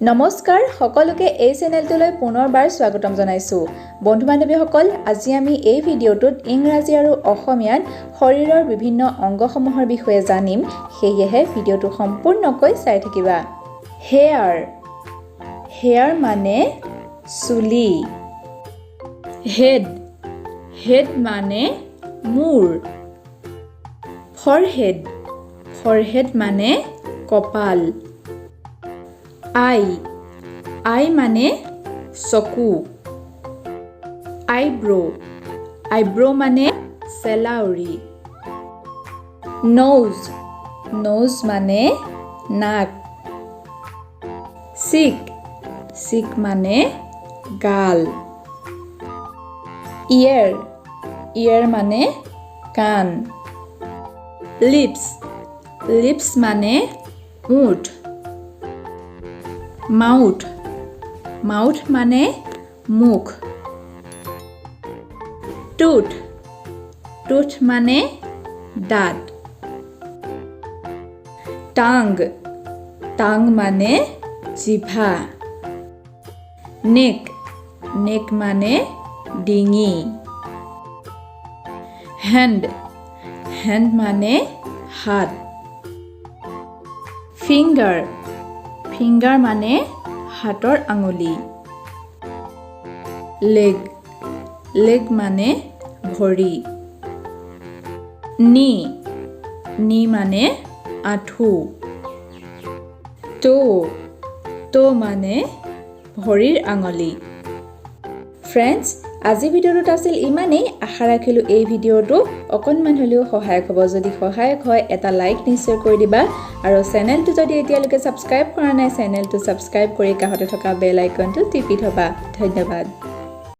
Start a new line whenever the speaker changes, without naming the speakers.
নমস্কাৰ সকলোকে, এই চেনেলটোলৈ পুনৰবাৰ স্বাগতম জনাইছোঁ। বন্ধু বান্ধৱীসকল, আজি আমি এই ভিডিঅ'টোত ইংৰাজী আৰু অসমীয়াত শৰীৰৰ বিভিন্ন অংগসমূহৰ বিষয়ে জানিম। সেয়েহে ভিডিঅ'টো সম্পূৰ্ণকৈ চাই থাকিবা। হেয়াৰ। হেয়াৰ মানে চুলি। হেড। হেড মানে মূৰ। ফৰহেড। ফৰহেড মানে কপাল। আই। আই মানে চকু। আইব্ৰ'। আইব্ৰ' মানে চেলাউৰি। ন'জ। ন'জ মানে নাক। চিক। চিক মানে গাল। ইয়েৰ। ইয়েৰ মানে কাণ। লিপছ। লিপছ মানে ওঁঠ। মাউথ। মাউথ মানে মুখ। টুথ। টুথ মানে দাঁত। টাং। টাং মানে জিভা। নেক। নেক মানে ডিঙি। হেণ্ড। হেণ্ড মানে হাত। ফিংগাৰ। ফিংগাৰ মানে হাতৰ আঙুলি। লেগ। লেগ মানে ভৰি। নি। নি মানে আঁঠু। ট'। ট' মানে ভৰিৰ আঙুলি। ফ্ৰেণ্ডছ, আজি ভিডিঅ'টোত আছিল ইমানেই। আশা ৰাখিলোঁ এই ভিডিঅ'টো অকণমান হ'লেও সহায়ক হ'ব। যদি সহায়ক হয়, এটা লাইক নিশ্চয় কৰি দিবা আৰু চেনেলটো যদি এতিয়ালৈকে ছাবস্ক্ৰাইব কৰা নাই, চেনেলটো ছাবস্ক্ৰাইব কৰি কাষতে থকা বেল আইকনটো টিপি থ'বা। ধন্যবাদ।